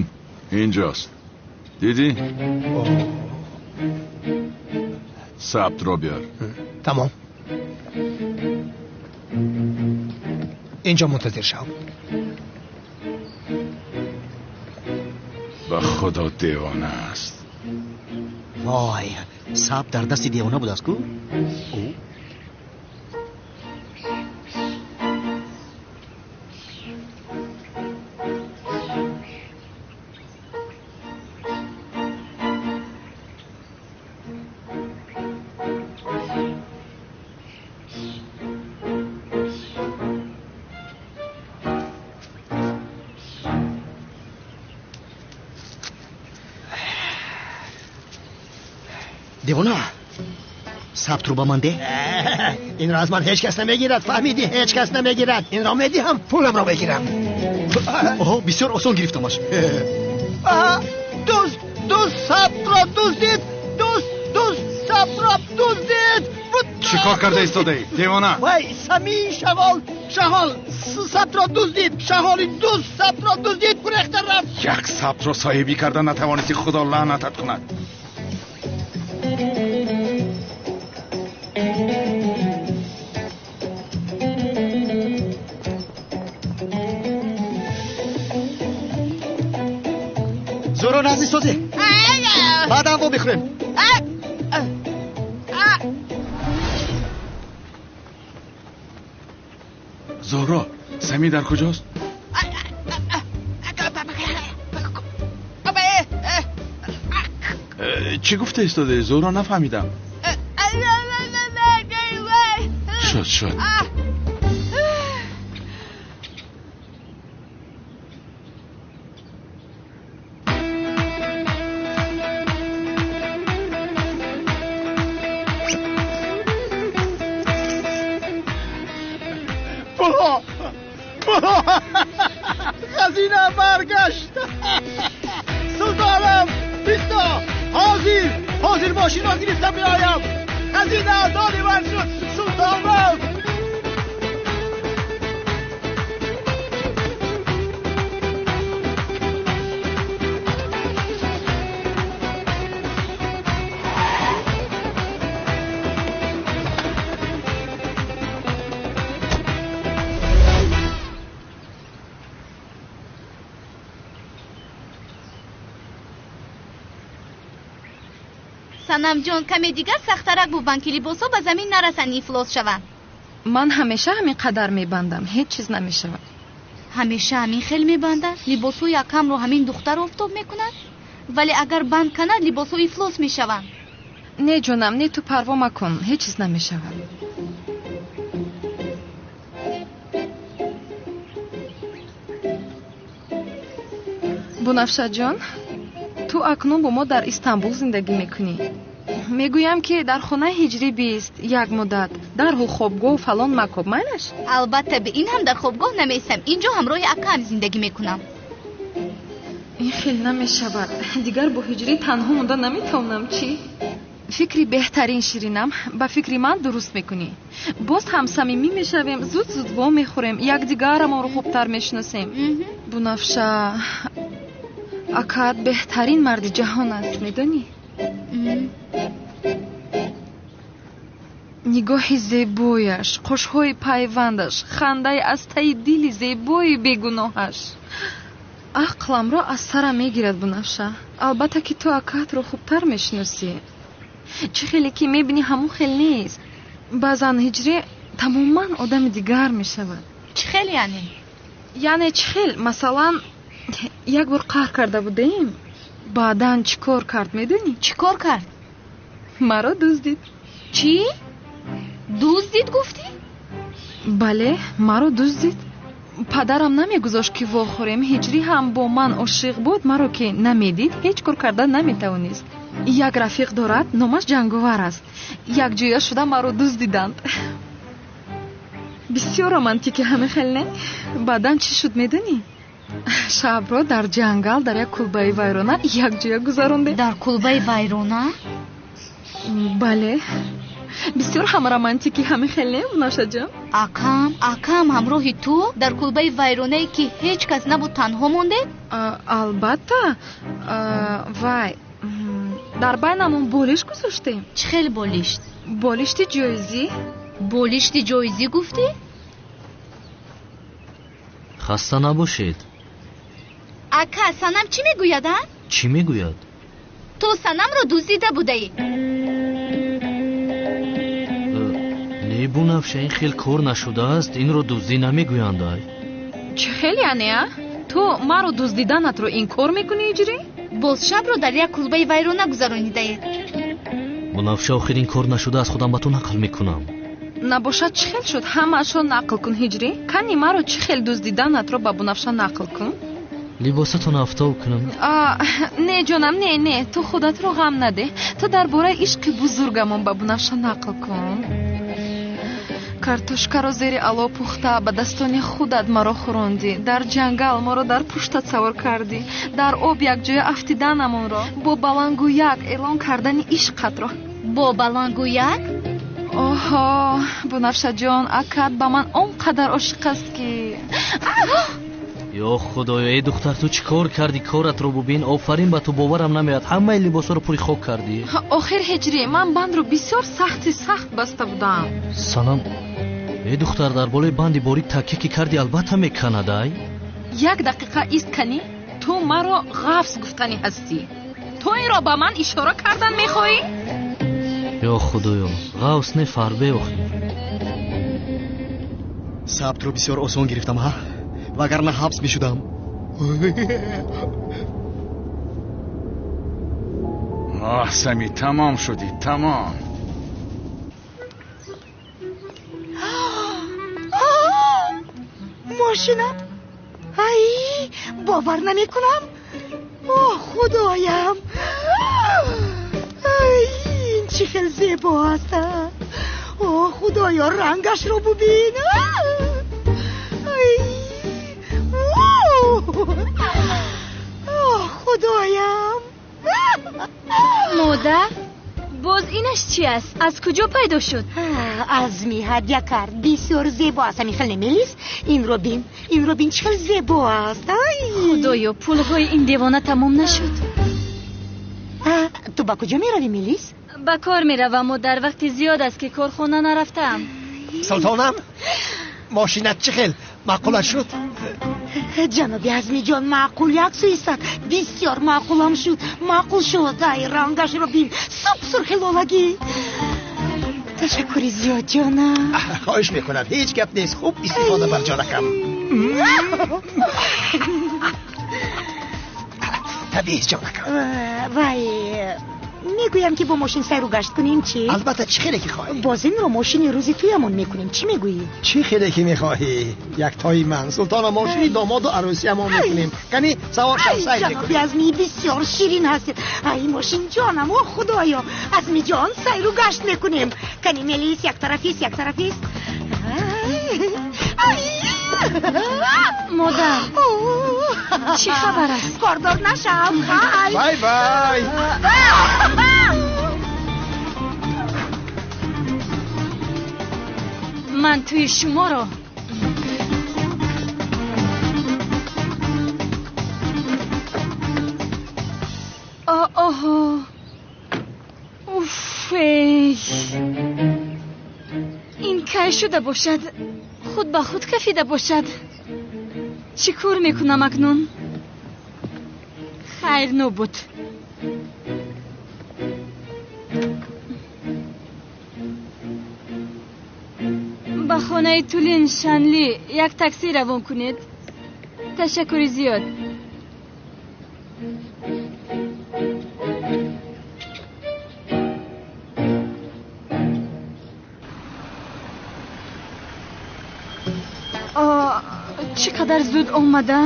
инҷост. Дидӣ? Сабтро биёр. Тамом. Инҷо мунтазир шав. Ба Худо девона аст. Вой, сабт дар дасти девона будааст ку? Девона, сабтро ба ман деҳ. Инро аз ман ҳеҷ кас намегирад, фаҳмидӣ? Ҳеҷ кас намегирад. Инро медиҳам, пуламро мегирам. Оҳо, бисёр осон гирифтамаш. Дузд, дузд сабтро дуздид. Дузд, дузд сабтро дуздид. Чӣ кор карда истодаӣ, девона? Вай, Самии шағол, шағол сабтро дуздид. Шағоли дузд сабтро дуздид, гурехта рафт. Як сабтро соҳибӣ карда натавонисти, Худо лаънатат кунад. Зӯро наздик созӣ. Баъдан во мехӯрем. Зӯро, Самӣ дар куҷост? Чӣ гуфта истодаи? Зӯро нафаҳмидам. Шуд, шуд. Пулҳо, пулҳо, хазина баргашт. Султонам, бисто, ҳозир, ҳозир мошинро гирифта меоям. Хазина аз они ман шуд, султонам. Санамҷон, каме дигар сахттарак бубанд, ки либосҳо ба замин нарасанд, ифлос шаванд. Ман ҳамеша ҳамин қадар мебандам, ҳеҷ чиз намешавад. Ҳамеша ҳамин хел мебандад? Либосҳои акамро ҳамин духтар офтоб мекунад? Вале агар банд канад, либосҳо ифлос мешаванд. Не ҷонам, не, ту парво макун, ҳеҷ чиз намешавад. Бунафшаҷон, ту акнун бо мо дар Истанбул зиндагӣ мекунӣ. Мегӯям, ки дар хонаи ҳиҷрӣ бист як муддат, дарҳол хобгоҳу фалон макоб, майлаш? Албатта, бе ин ҳам дар хобгоҳ намеистам. Инҷо ҳамроҳи акаам зиндагӣ мекунам. Ин хел намешавад. Дигар бо ҳиҷрӣ танҳо монда наметавонам. Чӣ? Фикри беҳтарин, ширинам, ба фикри ман дуруст мекунӣ. Боз ҳам самимӣ мешавем, зуд зуд во мехӯрем, якдигарамонро хубтар мешиносем. Бунафша, акаат беҳтарин марди ҷаҳон аст, медонӣ? Нигоҳи зебояш, қошҳои пайвандаш, хандаи аз таи дили зебои бегуноҳаш ақламро аз сарам мегирад. Бунафша, албатта ки ту акаатро хубтар мешиносӣ. Чӣ хеле ки мебинӣ, ҳамон хел нест. Баъзан ҳиҷрӣ тамоман одами дигар мешавад. Чӣ хел яъне? Яъне чӣ хел? Масалан, як бор қаҳр карда будем, баъдан чӣ кор кард, медонӣ? Чӣ кор кард? Маро дуздид. Чӣ? Дуздид гуфтӣ? Бале, маро дуздид. Падарам намегузошт, ки вохӯрем. Ҳиҷрӣ ҳам бо ман ошиқ буд, маро ки намедид, ҳеҷ кор карда наметавонист. Як рафиқ дорад, номаш Ҷанговар аст. Якҷоя шуда маро дуздиданд. Бисёр романтики, ҳамин хел не? Баъдан чӣ шуд, медонӣ? Шабро дар ҷангал дар як кулбаи вайрона якҷоя гузарондем. Дар кулбаи вайрона? Бале, бисёр ҳам романтики, ҳамин хел не, Бунафшаҷон? Акам, акам ҳамроҳи ту дар кулбаи вайронае, ки ҳеҷ кас набуд, танҳо мондед? Албатта. Вай, дар байнамон болиш гузоштем. Чӣ хел болишт? Болишти ҷоизӣ. Болишти ҷоизӣ гуфтӣ? Хаста набошед. Ака, Санам чӣ мегӯяд, а? Чӣ мегӯяд? Ту Санамро дуздида будаӣ. Не, Бунафша, ин хел кор нашудааст. Инро дуздӣ намегӯянд, ай. Чӣ хел яъне, а? Ту маро дуздиданатро инкор мекунӣ, ҳиҷрӣ? Боз шабро дар як кулбаи вайрона гузаронидаед. Бунафша, охир ин кор нашудааст, худам ба ту нақл мекунам. Набошад, чӣ хел шуд? Ҳамаашро нақл кун, ҳиҷрӣ. Кани маро чӣ хел дуздиданатро ба Бунафша нақл кун. Либосатон афтоб кунам? Не ҷонам, не, не, ту худатро ғам надеҳ. Ту дар бораи ишқи бузургамон ба Бунафша нақл кун. Картошкаро зери ало пухта ба дастони худат маро хӯрондӣ. Дар ҷангал моро дар пуштат савор кардӣ. Дар об якҷоя афтиданамонро, бо балангӯяк эълон кардани ишқатро. Бо балангӯяк? Оҳо, Бунафшаҷон, акат ба ман он қадар ошиқ аст, ки Ё худоё, эй духтар, ту чӣ кор кардӣ? Коратро бубин. Офарин ба ту, боварам намеояд, ҳамаи либосҳоро пури хок кардӣ. Охир ҳиҷрӣ, ман бандро бисёр сахти сахт баста будам. Санам, эй духтар, дар болои банди борик такя ки кардӣ, албатта меканад, ай. Як дақиқа ист, канӣ. Ту маро ғафз гуфтанӣ ҳастӣ. Ту инро ба ман ишора кардан мехоҳӣ? Ё худоё, ғафз не, фарбе охир. Сабтро бисёр осон гирифтам, ҳа? Вагарна ҳабс мешудам. Оҳ, Сами, тамом шудӣ, тамом. Мошинам? Ай, бовар намекунам. Оҳ, худоям! Ай, ин чӣ хел зебо аст! Оҳ, худоё, рангашро бубин! Ай, оҳ, худоям! Модар, боз инаш чи аст? Аз куҷо пайдо шуд? Азми ҳадя кард. Бисёр зебо аст. Ҳамин хел немелис? Инро бин, инро бин, чӣ хел зебо аст. Ай! Худоё, пулҳои ин девона тамом нашуд. Ту ба куҷо меравӣ, Мелис? Ба кор меравам, модар. Вақти зиёд аст, ки корхона нарафтаам. Султонам, мошинат чӣ хел? Маъқулат шуд? Ҷаноби Азмиҷон, маъқул як суистад. Бисёр маъқулам шуд. Маъқул шуд. Ай, рангашро бин, суп сурхи лолагӣ. Ташаккури зиёд, ҷонам. Хоҳиш мекунам, ҳеҷ гап нест. Хуб истифода бар, ҷонакам. Табиист, ҷонакам. Вай, мегӯям, ки бо мошин сайру гашт кунем, чӣ? Албатта, чӣ хеле ки хоҳӣ. Боз инро мошини рӯзи туямон мекунем, чӣ мегӯӣ? Чӣ хеле ки мехоҳӣ, яктои ман. Султона, мошини домоду арӯсиямон мекунем. Кани, савор шав, сайр ҷаноби мекунем. Азми, бисёр ширин ҳастед. Ай, мошин ҷонам, о худоё! Азмиҷон, сайру гашт мекунем. Кани, Мелис, яктарафист, яктарафист. Модар, чӣ хабар аст? Кордор нашав, хай. Бай бай. Ман тӯи шуморо оҳо, уф, эй, ин кай шуда бошад? Худ ба худ кафида бошад. Чӣ кор мекунам акнун? Хайр, нобуд. Ба хонаи Тулин Шанли як такси равон кунед. Ташаккури зиёд. Чӣ қадар зуд омада!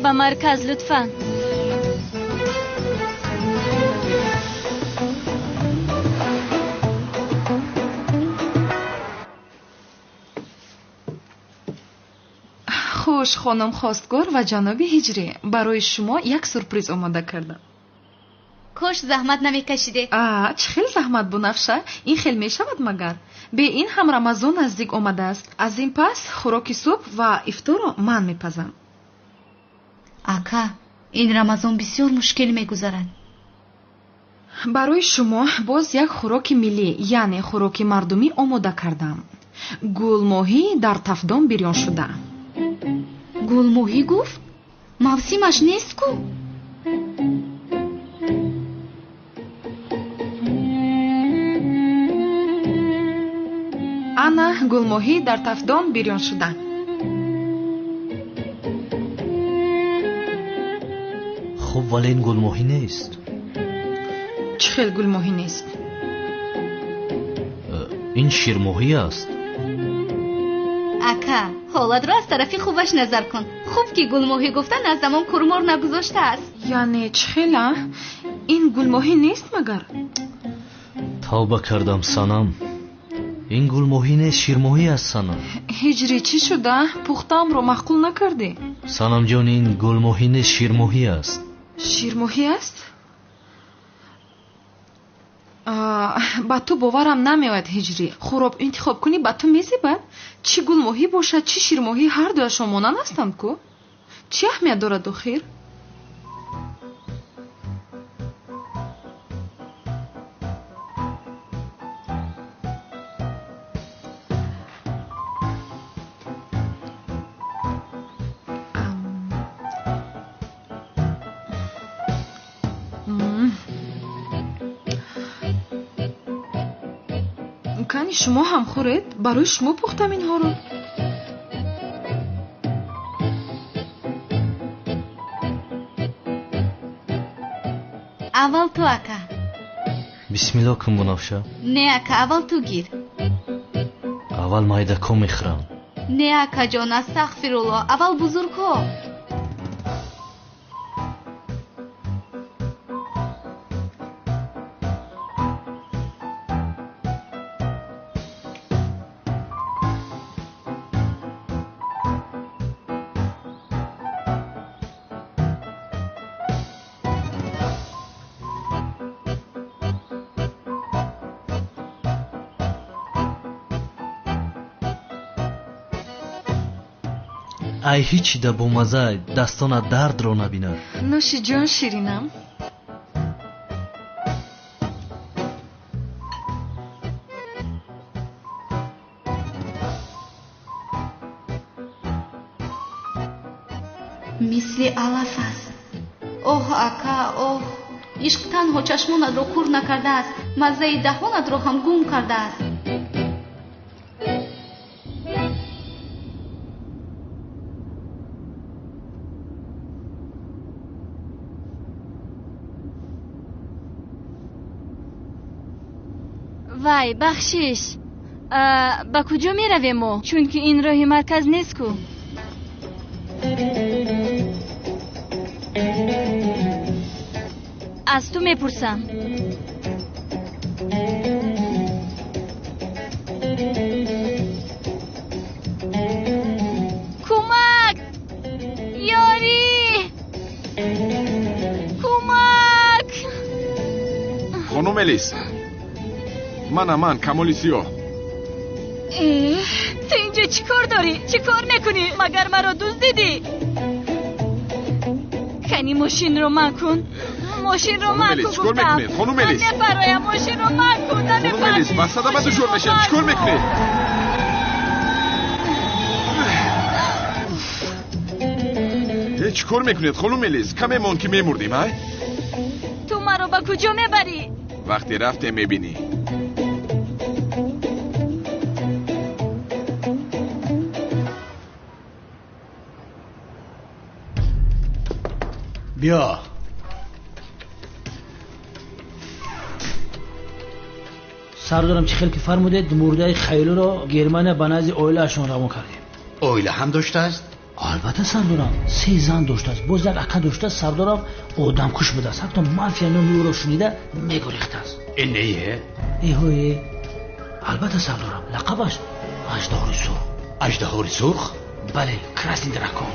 Ба марказ, лутфан. Хуш, хонум хостгор ва ҷаноби Ҳиҷрӣ, барои шумо як сюрприз омода кардам. Кош заҳмат намекашиде. А, чӣ хел заҳмат, Бунафша? Ин хел мешавад магар? Бе ин ҳам Рамазон наздик омадааст. Аз ин пас хӯроки субҳ ва ифторро ман мепазам. Ака, ин Рамазон бисёр мушкил мегузарад. Барои шумо боз як хӯроки миллӣ, яъне хӯроки мардумӣ омода кардам: гулмоҳӣ дар тафдон бирён шуда. Гулмоҳӣ гуфт? Мавсимаш нест ку. Ана, гулмоҳӣ дар тафдон бирён шуда. Хуб, вале ин гулмоҳӣ нест. Чӣ хел гулмоҳӣ нест? Ин ширмоҳӣ аст. Ака, ҳолатро аз тарафи хубаш назар кун. Хуб, ки гулмоҳӣ гуфта наздамон курмор нагузоштааст. Яъне чӣ хела? Ин гулмоҳӣ нест магар? Тавба кардам, Санам, ин гулмоҳӣ нест, ширмоҳӣ аст, Санам. Ҳиҷрӣ, чӣ шуда? Пухтаамро маъқул накардӣ? Санамҷон, ин гулмоҳӣ нест, ширмоҳӣ аст. Ширмоҳӣ аст? Ба ту боварам намеояд, Ҳиҷрӣ. Хӯроб интихоб кунӣ, ба ту мезебад. Чӣ гулмоҳӣ бошад, чӣ ширмоҳӣ, ҳар дуяшон монанд ҳастанд ку. Чӣ аҳамият дорад охир? Кани шумо ҳам хӯред, барои шумо пухтам инҳоро. Аввал ту, ака. Бисмилло кун, Бунафша. Не, ака, аввал ту гир. Аввал майдако мехӯрам. Не, акаҷон, астағфирулло, аввал бузургҳо. Ай ҳичи да бомаза, дастона дардро набинад. Нӯши ҷон, ширинам. Мисли алаф аст. Оҳ, ака, оҳ, ишқ танҳо чашмонатро кур накардааст, маззаи даҳонатро ҳам гум кардааст. Вай, бахшиш, ба куҷо меравем мо? Чунки ин роҳи марказ нест ку. Аз ту мепурсам. Кӯмак! Ёрӣ! Кӯмак! Хонум Элис, мана ман, Камоли Сиёҳ. Ту инҷо чӣ кор дорӣ? Чӣ кор мекунӣ? Магар маро дуздидӣ? Кани мошинро ман кун. Мошинро ман кун. Чӣ кор мекунед, хонум Элис? Мепароям, мошинро ман кун. Хонум Элис, ба садама дучор мешавам. Чӣ кор мекунед? Чӣ кор мекунед, хонум Элис? Каме монд ки мемурдим, ай? Ту маро ба куҷо мебарӣ? Вақте рафтем мебинӣ. Биё. Сардорам, чӣ хел ки фармудед, мурдаи Хаёлиро Германия ба назди оилаашон равон кардем. Оила ҳам доштааст? Албатта, сардорам, се зан доштааст, боз як ака доштааст. Сардорам, одамкуш будааст, ҳатто мафия номи ӯро шунида мегурехтааст. Э, не? Эҳое, албатта, сардорам, лақабаш Аждаҳори Сурх. Аждаҳори Сурх? Бале, Красный дракон.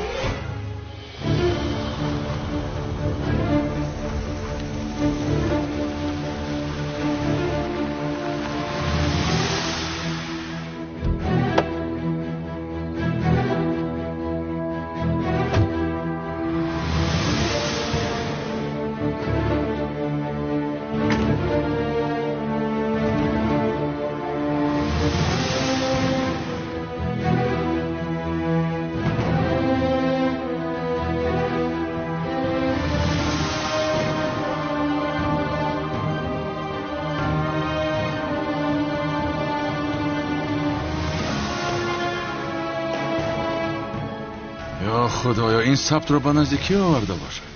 Худоё, ин сабтро ба назди кӣ оварда бошад?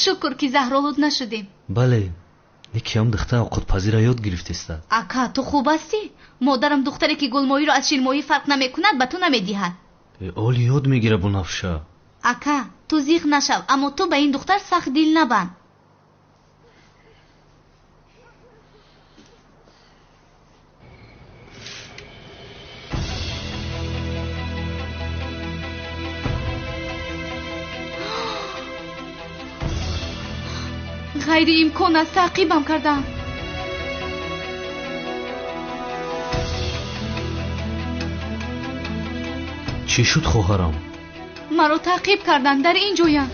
Шукр, ки заҳролуд нашудем. Бале, никиам духтар овқатпазиро ёд гирифтеста. Ака, ту хуб ҳастӣ? Модарам духтаре ки гулмоҳиро аз ширмоҳӣ фарқ намекунад, ба ту намедиҳад. Оли ёд мегира, Бунафша. Ака, ту зиқ нашав, аммо ту ба ин духтар сахт дил набанд. Ғайриимкон аст, таъқибам кардам. Чӣ шуд, хоҳарам? Маро таъқиб карданд, дар ин ҷоям.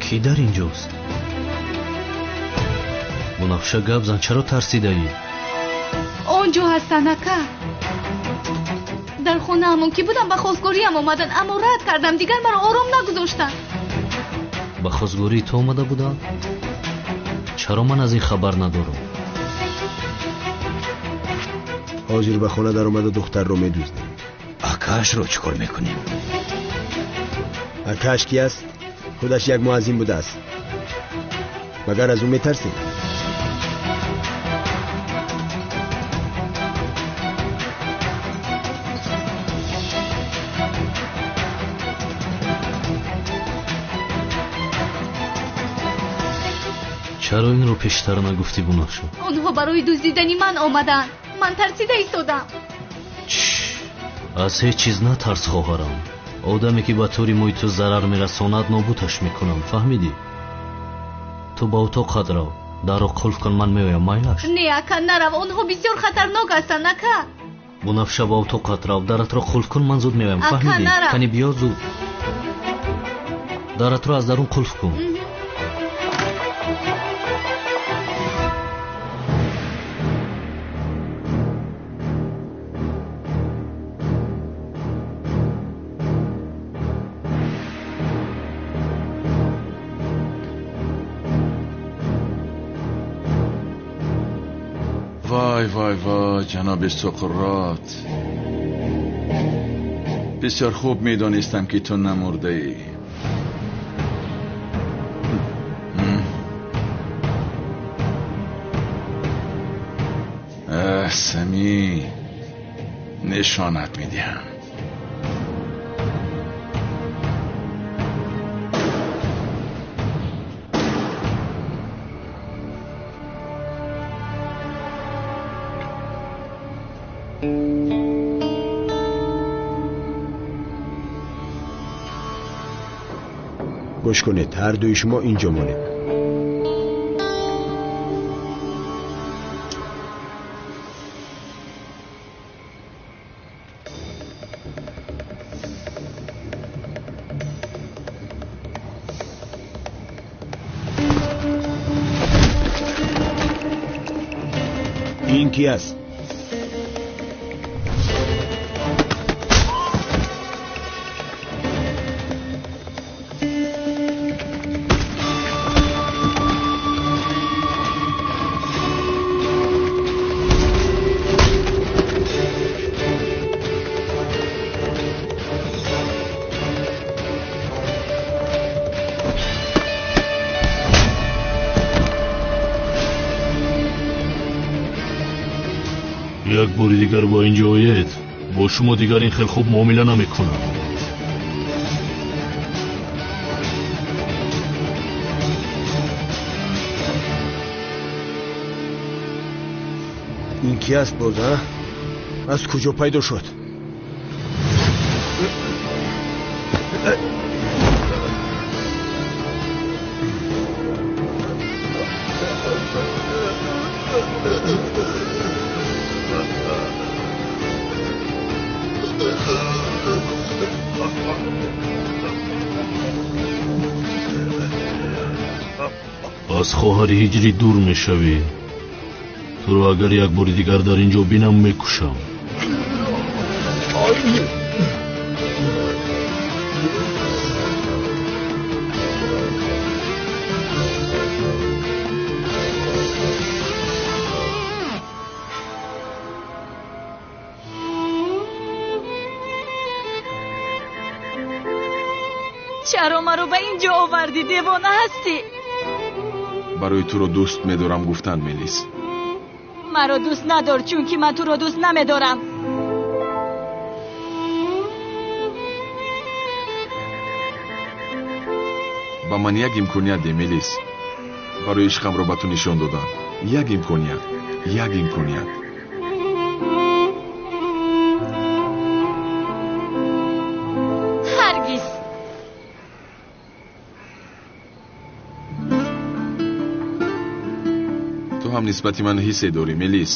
Кӣ дар ин ҷост? Бунафша, гап зан, чаро тарсидаӣ? Он ҷо ҳастанд, ака. Дар хонаамон ки будам, ба хостгориям омаданд, аммо рад кардам, дигар маро ором нагузоштанд. Ба хостгории ту омада буданд? Чаро ман аз ин хабар надорам? Ҳозир ба хона даромада духтарро медуздем. Акаашро чӣ кор мекунем? Акааш ки аст? Худаш як муаззин будааст. Магар аз ӯ метарсем? Чаро инро пештар нагуфтӣ, Бунафша? Онҳо барои дуздидани ман омаданд. Ман тарсида истодам. Аз ҳеҷ чиз натарс, хоҳарам. Одаме ки ба тӯри мӯи ту зарар мерасонад, нобудаш мекунам. Фаҳмидӣ? Ту ба утоқат рав, дарро қулф кун, ман меоям, майлаш? Не, ака, нарав, онҳо бисёр хатарнок ҳастанд, ака. Бунафша, ба утоқат рав, даратро қулф кун, ман зуд меоям. Фаҳмидӣ? Кани биё зуд. Даратро аз дарун қулф кун. Вай, вай, вай, ҷаноби Суқрот, бисёр хуб медонистам, ки ту намурдаӣ. Сами, нишонат медиҳам. گوش کنید، هر دوی شما اینجا مانید. این کی است؟ Як бори дигар ба инҷо оед, бо шумо дигар ин хел хуб муомила намекунам. Ин ки аст боз, а? Аз куҷо пайдо шуд? Аз хоҳари ҳиҷрӣ дур мешавӣ. Туро агар як бори дигар дар ин ҷо бинам, мекушам. Чаро маро ба ин ҷо овардӣ? Девона ҳастӣ? Барои туро дӯст медорам гуфтан, Мелис. Маро дӯст надор, чунки ман туро дӯст намедорам. Ба ман як имконият де, Мелис. Барои ишқамро ба ту нишон додан. Як имконият, як имконият. Ҳаргиз. Ту ҳам нисбати ман ҳиссе дорӣ, Мелис.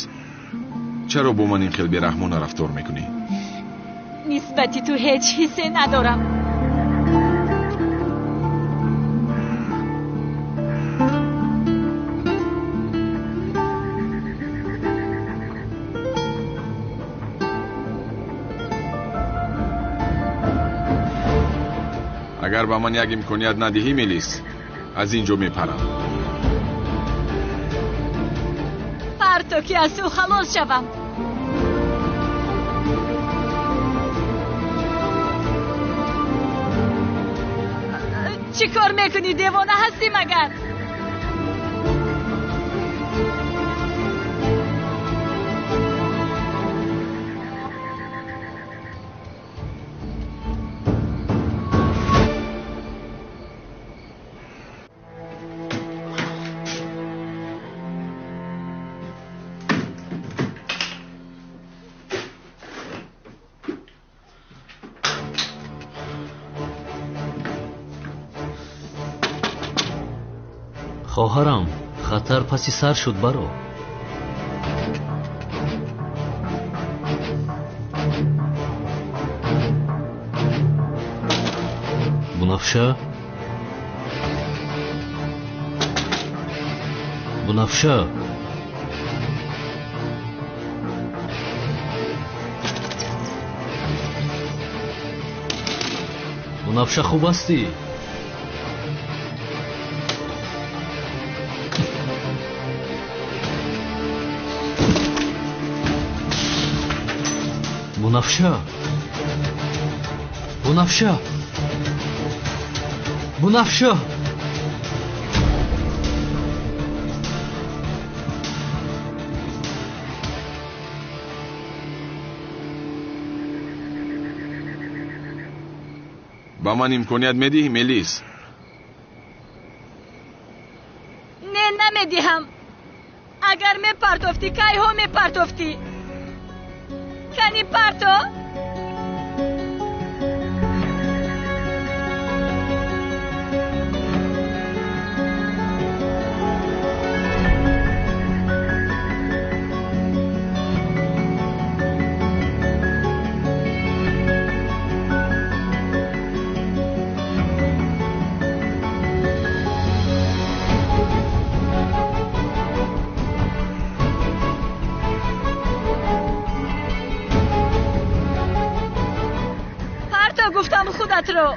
Чаро бо ман ин хел бераҳмона рафтор мекунӣ? Нисбати ту ҳеҷ ҳиссе надорам. Агар ба ман як имконият надиҳӣ, Мелис, аз ин ҷо мепарам. Пар то ки аз ӯ халос шавам. Чӣ кор мекунӣ? Девона ҳастӣ магар? Хоҳарам, хатар паси сар шуд, баро. Бунафша, Бунафша. Бунафша, хуб ҳастӣ? Бунафша, Бунафша, Бунафша. Ба ман имконият медиҳӣ, Мелис? Не, намедиҳам. Агар мепартофтӣ, кайҳо мепартофтӣ? Кани парто? Гуфтам худатро.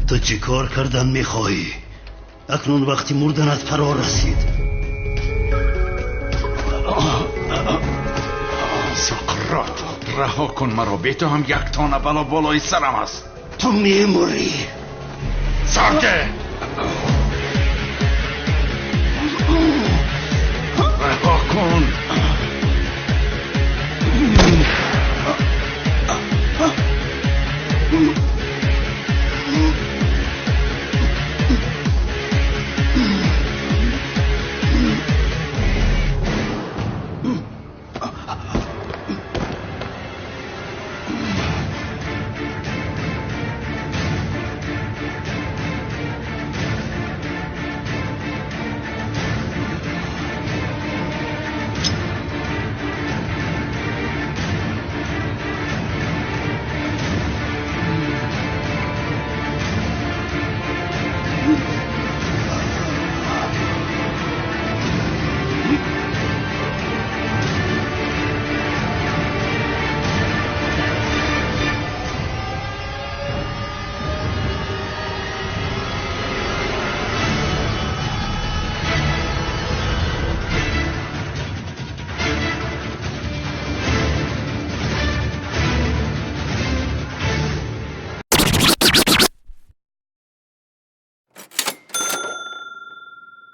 Ту чӣ кор кардан мехоҳӣ? Акнун вақти мурданат фаро расид. Сократ, раҳо кун маро. Бе ту ҳам як тона бало болои сарам аст. Ту мемурӣ. Сарке!